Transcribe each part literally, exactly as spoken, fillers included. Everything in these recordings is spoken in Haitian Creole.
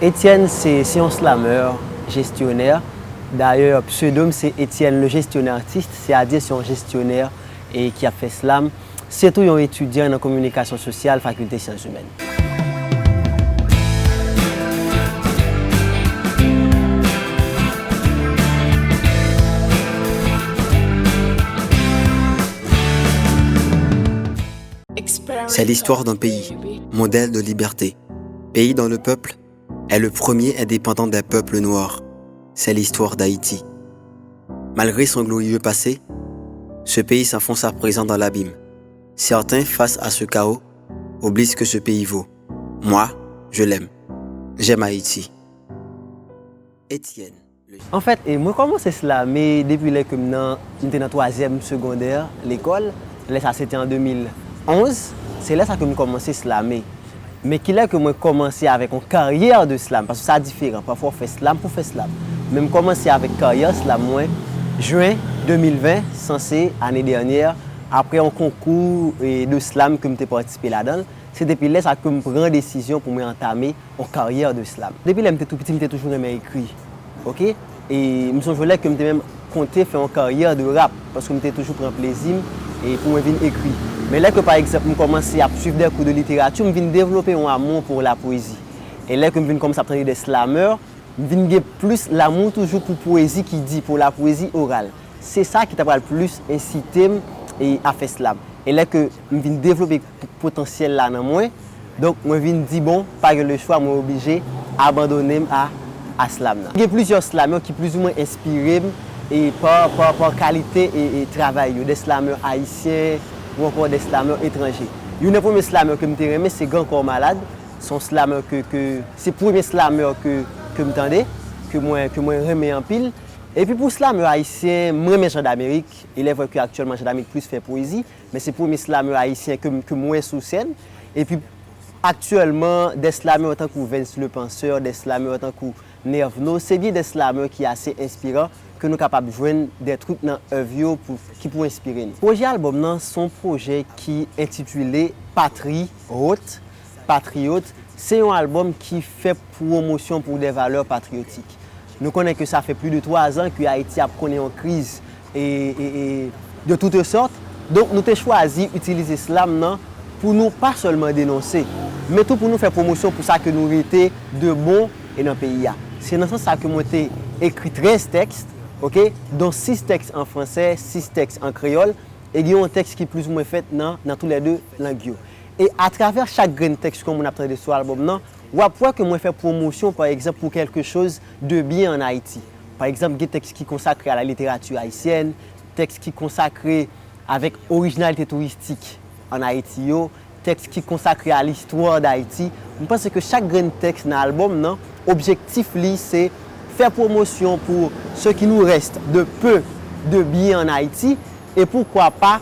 Etienne se se yon slameur, jestyonè. Dayè, pseudo m se Etienne le gestionnaire artiste, sètadi se yon jestyonè e ki ap fè slam. Se tou yon etidyan nan kominikasyon sosyal, fakilte syans imèn. C'est l'histoire d'un pays, modèle de liberté. Pays dont le peuple est le premier indépendant des peuples noirs. C'est l'histoire d'Haïti. Malgré son glorieux passé, ce pays s'enfonce à présent dans l'abîme. Certains, face à ce chaos, oublient ce que ce pays vaut. Moi, je l'aime. J'aime Haïti. Etienne. Anfèt, e, mwen kòmanse slame depi lè ke m nan, m te nan twazyèm segondè lekòl. Lè sa se te an de mil onz. Se lè sa ke m kòmanse slame. Men kilè ke mwen kòmanse avèk yon karyè de slam, paske sa diferan, pafwa w fè slam pou fè slam. Men m kòmanse avèk karyè slam mwen, jen de mil ven, sanse ane dènyè, apre yon konkou, e, de slam ke m te patisipe ladan l. Se depi lè sa ke m pran desizyon pou mwen antame yon karyè de slam. Depi lè m te tou piti, m te toujou renmen ekri. Oke? E m sonje lè ke m te menm konte fè yon karyè de rap, paske m te toujou pran plezi m e pou mwen vin ekri. Men lè ke, pa egzanp, m kòmanse ap swiv de kou de literati, m vin devlope yon amou pou lapwezi. E lè ke m vin kòmanse ap tande de slamè, m vin gen plis lamou toujou pou pwezi ki di, pou lapwezi oral. Se sa ki ta pral plis ensite m e a fè slam. E lè ke m vin devlope p-, potansyèl la nan mwen, donk mwen vin di, bon, pa gen lechwa, mwen oblije abandone m a, a slam nan. Gen plizyè slamè ki plizoumwen enspire m e pa, pa, pa kalite e, e travay yo, de slamè ayisyen ou ankò de slamè etranje. Youn nan premye slamè ke m te renmen, se Gran Kò Malad. Se yon slamè ke, ke, se premye slamè ke, ke m tande, ke mwen, ke mwen renmen anpil. Epi pou slamè ayisyen, m renmen Jan Damerik. Il est vrai ke aktyèlman Jan Damerik plis fè pwezi, men se premye slamè ayisyen ke m, ke m wè sou sèn. Epi aktyèlman, de slamè tankou Vens le Penseur, de slamè tankou Nervno, se byen de slamè ki ase enspiran, ke nou kapab jwenn de trip nan èv yo pou, ki pou enspire nou. Pwojè albòm nan se yon pwojè ki entitile Patri Hot, Patriyòt, se yon albòm ki fè pwomosyon pou de valè patriyotik. Nou konnen ke sa fè plis de twa zan ke Ayiti ap konnen yon kriz e, e, e, de toute sorte. Donk, nou te chwazi itilize slam nan pou nou pa sèlman denonse, men tou pou nou fè pwomosyon pou sa ke nou rete de bon e nan peyi a. Se nan sans sa ke mwen te ekri trèz tèks, oke, dont sis tèks an fransè, sis tèks an kreyòl, e gen yon tèks ki plizoumwen fèt nan, nan toulède lang yo. E atravè chak grenn tèks ke yon moun ap tande sou albòm nan, w ap wè ke mwen fè pwomosyon, pa egzanp, pou quelque chose de bien en Haïti. Pa egzanp, gen tèks ki konsakre a la literati ayisyèn, tèks ki konsakre avèk orijinalite touristik ann Ayiti yo, tèks ki konsakre a l'histoire d'Haïti. M panse ke chak grenn tèks nan albòm nan, objektif li se fè pwomosyon pour ce qui nous reste de peu de bien en Haïti, e poukwa pa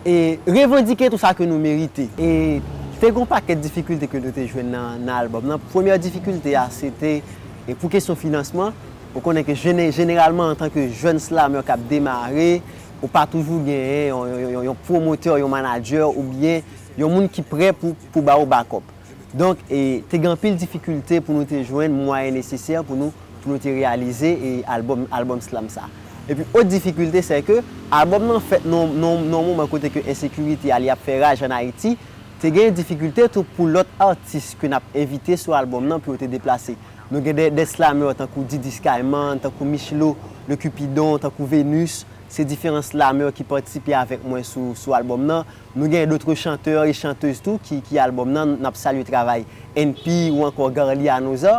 e revandike tou sa ke nou merite. E te gen yon pakèt difikilte ke nou te jwenn nan, nan albòm nan. Premyè difikilte a, se te, e pou kesyon finansman, ou konnen ke jene-, jeneralman, antanke jèn slamè k ap demare, ou pa toujou genyen yon, yon, yon, yon pwomotè, yon manadjè, oubyen yon moun ki prè pou, pou ba ou bakòp. Donk, e, te gen anpil difikilte pou nou te jwenn mwayen nesesè pou nou, pou nou te reyalize, e, albòm, albòm slam sa. Epi, òt difikilte, se ke albòm nan fèt nan, nan, nan yon moman kote ke ensekirite a li ap fè raj ann Ayiti. Te gen difikilte tou pou lòt atis ke n ap envite sou albòm nan pou yo te deplase. Nou gen de, de slamè tankou Didis Kayman, tankou Michlo, Le Cupidon, tankou Venus. Se diferan slamè ki patisipe avèk mwen sou, sou albòm nan. Nou gen d'autres chanteurs et chanteuses tou ki, ki albòm nan, n ap salye travay N P ou ankò Garly Anoza.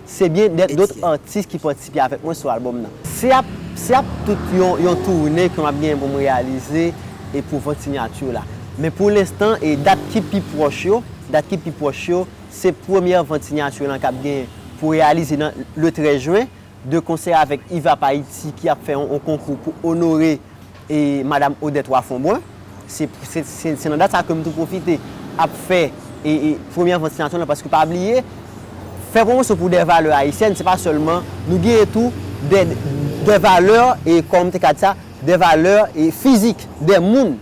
Se byen de, d'autres artistes ki patisipe avèk mwen sou albòm nan. Se ap, se ap tout yon, yon toune ke m ap genyen pou m reyalize e pou vant sinyati la. Men pou lenstan, e dat ki pi pwòch yo, dat ki pi pwòch yo, se premyè vant sinyati lan k ap genyen pou reyalize nan le trèz jen. De konsè avèk IVAP Haïti ki ap fè yon, yon konkou pou onore e Madam Odette Wafonbrun. Se, se, se, se nan dat sa ke m tou pwofite ap fè e, e premyè vant sinyati lan, paske pa bliye, fè pwomosyon pou de valè ayisyèn, se pa sèlman, nou genyen tou de, de valè, e kòm m te ka di sa, de valè e fizik, de moun,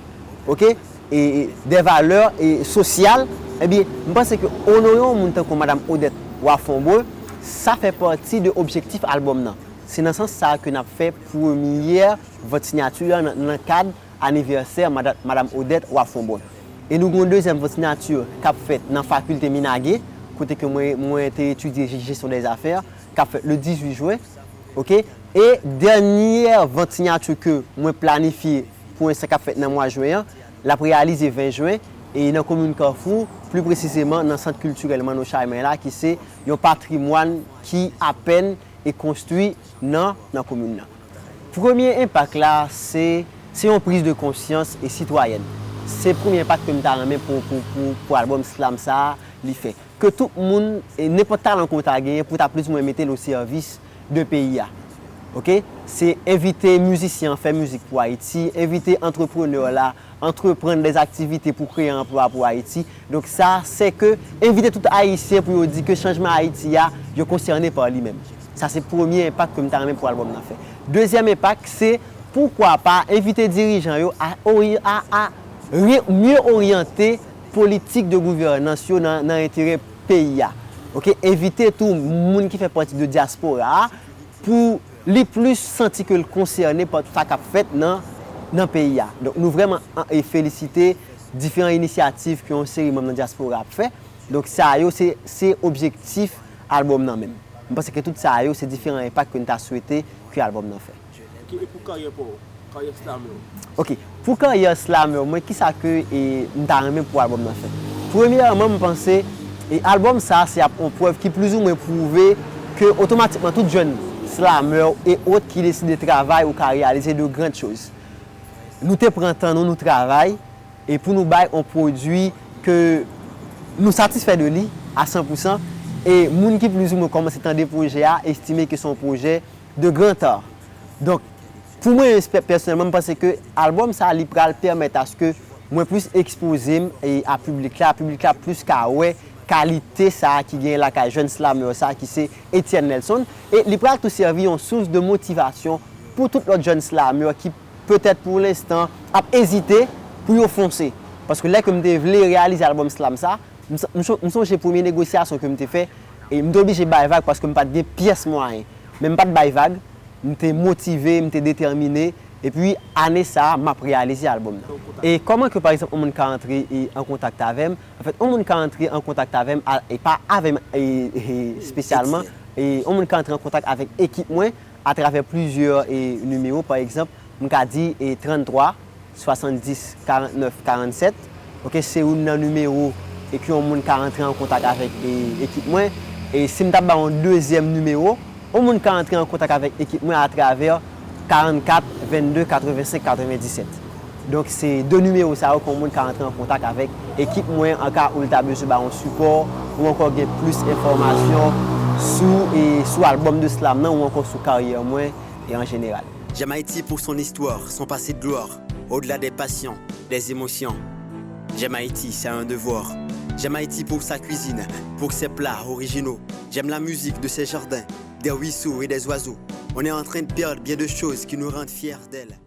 oke? E, e, de valè e sosyal, ebyen, m panse ke onore yon moun tankou Madam Odette Wafonbrun, Sa fè pati de objektif albòm nan. Se nan sans sa ke n ap fè premyè vant sinyati a nan, nan kad anivèsè Mada-, Madam Odette Wafonbrun. E nou gen yon dezyèm vant sinyati k ap fèt nan fakilte Minagé, kote ke mwen, mwen te etidye jesyon dèzafè, k ap fèt le dizuit jen, oke? E dènyè vant sinyati ke mwen planifye pou enstan k ap fèt nan mwa jen an, l ap reyalize ven jen, e nan komin Kafou, pli presizeman nan sant kiltirèl Manno Charmay la, ki se yon patrimwàn ki apèn e konstwi nan, nan komin nan. Premye enpak la, se, se yon priz de konsyans e sitwayèn. Se premye enpak ke m ta renmen pou, pou, pou, pou albòm slam sa a, li fè. Ke tout moun, e nenpòt talan ke w ta genyen, pou w ta plizoumwen mete l o sèvis de peyi a. Oke? Se envite mizisyen an fè mizik pou Ayiti, envite antreprenè la antreprann dè aktivite pou kreye anplwa pou Ayiti. Donk sa, se ke envite tout Ayisyen pou yo di ke chanjman Ayiti a, yo konsène pa li menm. Sa se premye enpak ke m ta renmen pou albòm nan fè. Dezyèm enpak, se poukwa pa envite dirijan yo a, ori-, a, a re-, mye oryante politik de gouvènans yo nan, nan enterè peyi a. Oke, envite tou moun ki fè pati de dyaspora a pou li plis santi ke l konsène pa tout sa k ap fèt nan, nan peyi a. Donk, nou vrèman an-, e felisite diferan inisyativ ke yon seri manm nan dyaspora ap fè. Donk, sa yo, se, se objektif albòm nan menm. M panse ke tout sa yo, se diferan enpak ke n ta swete ke albòm nan fè. Ok, e pou karyè pa w, karyè slamè w? Ok, pou karyè slamè mwen, kisa ke, e, m ta renmen pou albòm nan fè? Premyèman, m panse, e, albòm sa, se ap yon prèv ki plizoumwen pwouve ke otomatikman tout jèn slamè e ot ki deside travay ou ka reyalize de grann choz. Nou te pran tan nou, nou travay, e pou nou bay yon pwodui ke nou satisfè de li a san pou san, e moun ki plizoumwen kòmanse tande pwojè a estime ke se yon pwojè de grand art. Donk, pou mwen, pè-, pèsonèlman, m panse ke albòm sa a, li pral pèmèt aske mwen plis ekspoze m e a piblik la, piblik la plis ka wè kalite sa a ki genyen lakay jèn slamè sa a ki se Etienne Nelson, e li pral tou sèvi yon sous de motivasyon pou tout lòt jèn slamè ki petèt pou lenstan ap ezite pou yo fonse. Paske lè ke m te vle reyalize albòm slam sa, m, m, m sonje premye negosyasyon ke m te fè, e m te oblije bay vag paske m pa t gen pyès mwayen. Men m pa t bay vag, m te motive, m te detèmine, epi ane sa a, m ap reyalize albòm nan. E kòman ke, pa egzanp, yon moun ka antre e an kontak avè m? Anfèt, yon moun ka antre an kontak avè m, a, e pa avè m, e, e, espesyalman, e yon moun ka antre an kontak avèk ekip mwen atravè plizyè, e, nimewo, pa egzanp, m ka di, e, tranntwa, swasanndis, karantnèf, karannsèt. Ok, se youn nan nimewo e ke yon moun ka antre an kontak avèk, e, ekip mwen. E si m ta ba yon dezyèm nimewo, yon moun ka antre an kontak avèk ekip mwen atravè karannkat, vennde, katrevensenk, katrevendisèt. Donk, se de nimewo sa yo ke yon moun ka antre an kontak avèk ekip mwen, an ka ou l ta bezwen ba yon sipò, ou ankò gen plis enfòmasyon sou, e, sou albòm de slam nan, ou ankò sou karyè mwen, e an jeneral. J'aime Haïti pour son histoire, son passé de gloire, au-delà des passions, des émotions. J'aime Haïti, c'est un devoir. J'aime Haïti pour sa cuisine, pour ses plats originaux. J'aime la musique de ses jardins, des ruisseaux et des oiseaux. On est en train de perdre bien de choses qui nous rendent fiers d'elle.